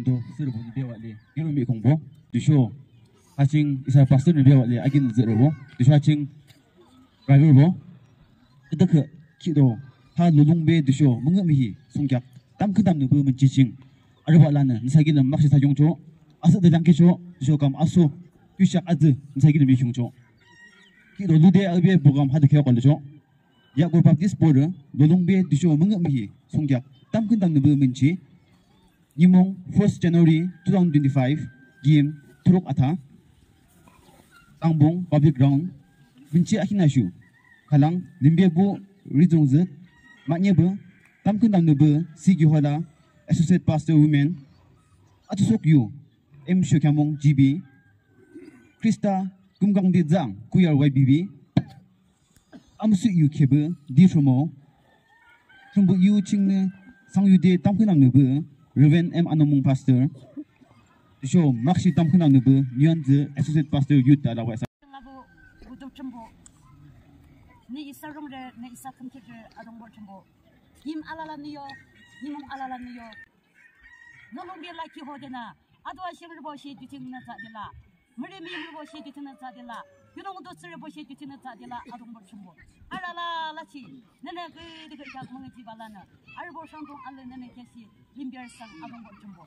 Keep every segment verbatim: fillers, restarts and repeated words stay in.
Do sürübo nü bebah le, yero mi kongbo. Tüsho, ha ching isa pastor nü bebah le, akin zürübo. Tüsho ha ching driver bo. Ita khe, kido, ha lulung be tüsho, münga mihi, sungkheak, tamkhüntamnüpü münchi ching. Arübah lanü, nüsa kilim makshe thsakhiungcho, asüh de langkhecho, tüsho kam aso, yushak atsü, nüsa kilim yushiungcho. Kido lude abe program hade kheak kalocho. Yakur Baptist Borü, lulung be tüsho münga mihi, sungkheak, tamkhüntamnüpü münchi. Nimung first January two thousand twenty-five, gim thuruk atha. Tangbung Public Ground, münchi akinashu. Khülang, limbe bu rizongzü, manye bu, tamkhüntamnüpü, C G Hola, Associate Pastor Women, atusok yu, M Shokhyamung G B, Krista, Kumgang de zang, Kuyar Y B B, Amsü yu khebe, di Shromo. Shromo yu chingnü, sang yu de tamkhüntamnüpü, Reverend M Anomung Pastor. Sho, makshe tamkhüntamnüpü, Nyanzi Associate Pastor Youth da la wa sa. Labu, budu chimbo. Ni isa rongre, ni isa khümkhitri, adongbo chimbo. Yim alala niyo, nimung alala niyo. Lulung be la ki ho de na. Ado ashem rübo she juting na za de la. Müri miyim rübo she juting na za de la. Yunung do sürübo she juting na za de la. Adongbo chimbo. Arala la chi. Nene gede gede yak müngi jiba lanü. Arübo shangdong ale nene kesi. Limbiar sang adongbo chimbo.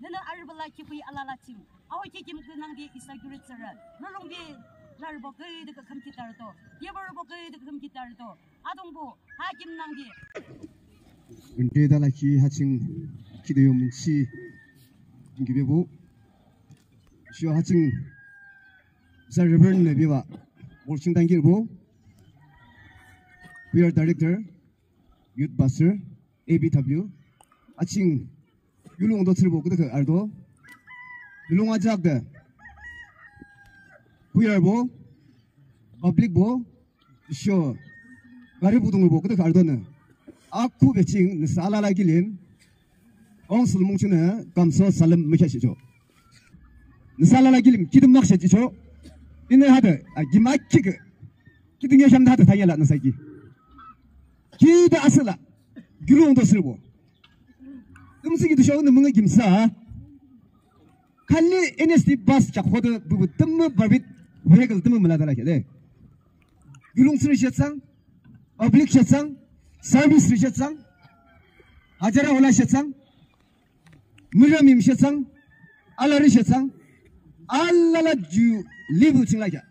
Nene arübo la ki pui alala chim. Awo ki kim künang de isa gürü tsürü. Lulung be la rübo gede gede khümkhit ardo. Yebo rübo gede gede khümkhit ardo. Adongbo, hakim nangdi. Ünde dala ki ha ching kido yo münchi. Ngibe bo. Sho ha ching. Sa Reverend ne biba. Working tangir bo. We are director. Youth Pastor. A B W. Ha ching. Yulong do tsürübo, kuda khe ardo. Yulong ajak de. Kuyar bo. Public bo. Sho. Gari budung bo, kuda khe ardo ne. Aku beching, nüsa alala kilim. Ong sulmung chine, kamso salam mekya shicho. Nüsa alala kilim, kidim mak shicho. Ine hade, a, gima kike. Kidim ya sham hade tanya la nüsa ki. Kida asala. Yulong do tsürübo. Tümsü ki tüsho nü münga gimsa. Khali N S D bus chak hoda bubu tümü barbit vehicle tümü mülada la kede. Yulong tsürü shetsang, public shetsang, service rü shetsang, hajara ola shetsang, müra mim shetsang, alari shetsang, alala ju level ching la kya.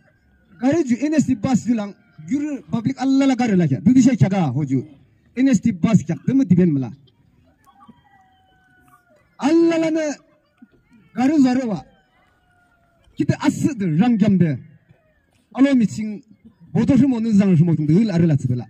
Gari ju N S D bus ju lang, yur public alala gari la kya. Dudi she kya ga ho ju. N S D bus kya, tümü diben müla. Alala nü garu zaru wa. Kite asü de rangyam de. Alo miching bodo shimo nü zang shimo tung de ul arila tsibela.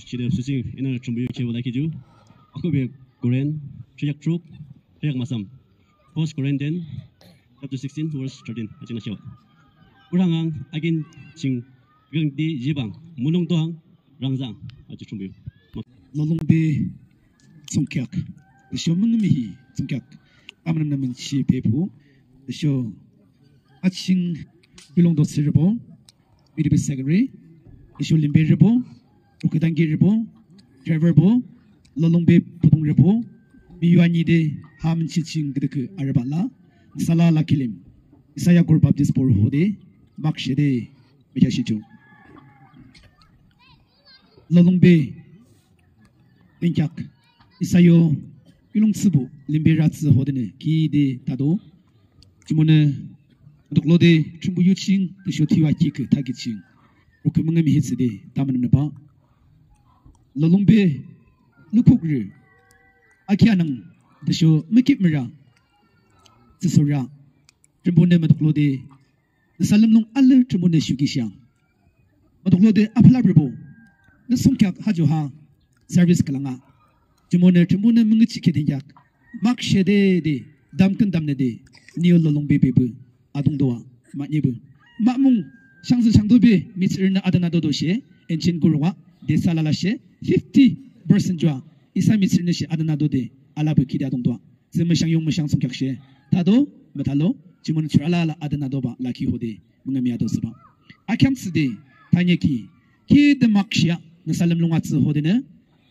Shide suching ina Thrünpuh yu khewa lakhi ju. Akhuhbe Korin, thriyak thruk, thriyak masam. First Corinthians chapter sixteen, verse thirteen. Aching ashiwa. Kurang ang akin ching geng di jibang, mulong doang, rangzang, achi Thrünpuh yu. Lolongbe thsungkheak. Tüsho müngühmühi thsungkheak. Amünüm nü münchi pepu. Tüsho aching bilong do sirbo. Midibi secretary, tüsho limberübo, ruküdangkerübo, driverbo, lolongbe pudungrübo, miyu anide ha münchi ching küdükhüh arübah la, nüsa alala kilim, isa Yakur Baptist Borü hode, makshe de, mükheahshihchoh. Lolongbe Benkheak, isa yo, kiulongthsüpuh, limberü atsü hodenü, kide tado. Jumonü, mutuklode, Thrünpuh yu ching, tüsho thiwa kiküh thakhi ching. Rukü müngühmühi thsüde, tamünümnübah. Lolongbe, lukhukrü, akhianang, tüsho mükip mürü, tsüsürü. Thrünpuhnü mutuklode, nüsa lümlung alü Thrünpuhnü shuhkhi shiang. Mutuklode aphalap rübo. Nü thsungkheak ha ju ha service khülang ah. Jumonü Thrünpuhnü müngühjihkhi dünkheak. Makshe de de. Damkhüntamnü de. Nü yo lolongbe bebü. Adungdo ah. Mahne bü. Mahmung. Shangzü shangdobe. Mihtsürünü adüna dodo she. Enchen kuro ah. De salala she. Fifty percent ju ah. Isa mihtsürünü she adüna dode. Alabü kide adungdo ah. Tsü müshang yung müshang thsungkheak she. Tado, mütalo, jumonü churü alala adüna dobah lakhi hode, müngühmühi ato thsübah. Akheam thsüde, thanekhi, kide makshe ah, nüsa lümlung atsü hodenü,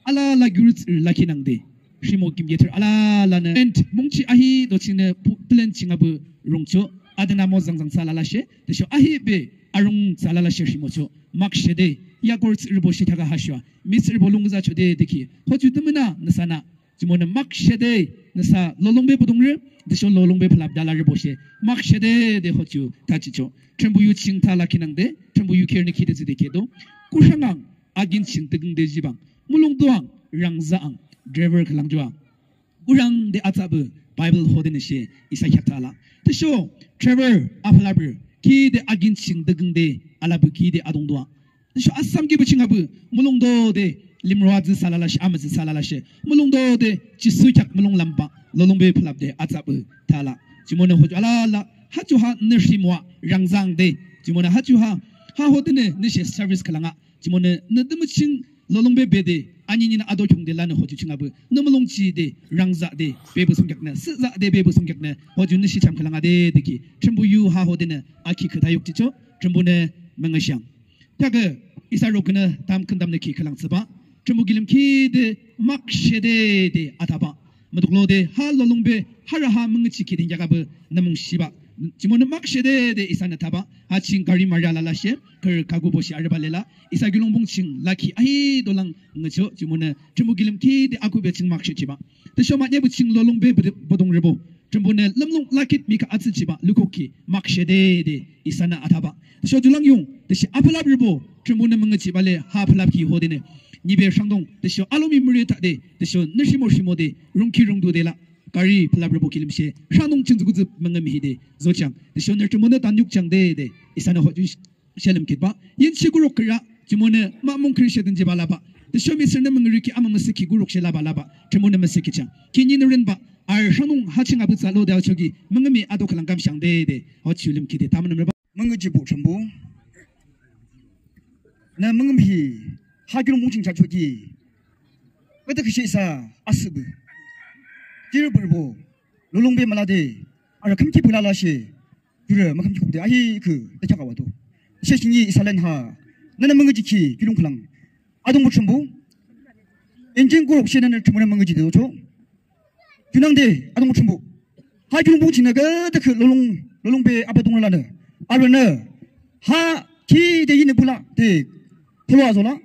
alala gürütsü lakhi nangde, rhimo kimkether alalanü, and mungchi ahi do chingnü pu-, plan ching abü rungchoh, adüna mo zangzang thsü alala she, tüsho ahi be, arung thsü alala she rhimochoh, makshe de, Yakur tsürübo she kheakü ha shuwa, mihtsürübo lungzachoh de, dekhi, hoju tümünü, nüsanü, Jumonü makshe de, nüsa lolongbe pudungrü, tüsho lolongbe phalap dalarübo she, makshe de, de hoju, thachichoh. Thrünpuh yu ching tha lakhi nangde, Thrünpuh yu khearünü kide thsüde kheahdo. Kurang ang, akin ching tüküngde jibang. Mulong doang, rangzang, driver khülang ju ah. Kurang de atsabü, Bible hodenü she, isa kheak tha la. Tüsho, driver, aphalapü, kide akin ching tüküngde, alabü kide adungdo ah. Tüsho asam kibü ching abü, mulong dode, limro atsü thsü alala she, amütsü thsü alala she, mulong dode, Jisu kheak mulong lambah, lolongbe phalap de, atsabü, tha la. Jumonü hoju alala, ha ju ha nü rhimo ah, rangzangde, jumonü ha ju ha, ha hodenü, nü she service khülang ah, jumonü, nü tümü ching, lolongbe bede, anininü ato khiungde lanü hoju ching abü, nü mulong jide, rangzangde, bebü thsungkheaknü, süzangde, bebü thsungkheaknü, hoju nü she cham khülang ah de, dekhi, Thrünpuh yu ha hodenü, akhi khüta yukchichoh, Thrünpuhnü, müngühshang. Kheakü, isa rokünü tamkhüntamnü ki khülang thsübah. Thrünpuh kilim kide makshe de de atabah. Mutuklode ha lolongbe harü ha müngühjihkhi dünkheak abü nü mungshibah. Jumonü makshe de de isanü tabah. Ha ching gari mari alala she, kür kagubo she arübah lela. Isa kiulongpung ching lakhi ahi dolang ngüchoh. Jumonü Thrünpuh kilim kide akhuhbe ching makshe jihbah. Tüsho mahne pü ching lolongbe bede-, bedungrübo. Thrünpuhnü lümlung lakit mika atsü jihbah lukhukhi makshe de de isanü atabah. Tüsho julang yung, tüshe aphalap rübo, Thrünpuhnü müngühjihbah le ha aphalap ki hodenü. Nyibe rhangdung, tüsho alomi müretade, tüsho nü rhimo rhimode, rungkhi rungdude la, gari phalap rübo kilim she, rhangdung ching zugudzüp müngühmühi de, zochang, tüsho nü Thrünpuhnü tanyukchang de de, isanü hoju sh-, shelüm kitbah, yin shi kuruk kira, jumonü, mahmung kiri she dünjibah labah, tüsho mihtsürünü müngühjihkhi ama müsühkhi kuruk she labah labah, Thrünpuhnü müsühkhichang, kinyi nü rinbah, arü rhangdung ha ching abütsa lode achoki, müngühmühi ato khülang kamshang de de, hoju limkhi de, tamünümrübah. Müngühjihbuh Thrünpuh. Nü müngühmühi, ha kiulongpung ching jachokhi. Küdükhüh she isa asühbü. Jipürübo, lolongbe mülade, arü khümkhitpü lalashe, jurü mükhümkhitpü de, ahi kü, de kheak awa do. She shingi isa lenha, nünü müngühjihkhi, kiulong khülang. Adungbuh Thrünpuh. Injin kuruk she nünü Thrünpuhnü müngühjihde dochoh. Junangde, adungbuh Thrünpuh. Ha kiulongpung chingnü küdükhüh lolong, lolongbe abüdung lanü. Arünü. Ha kide yinü bula de. Tholo azola.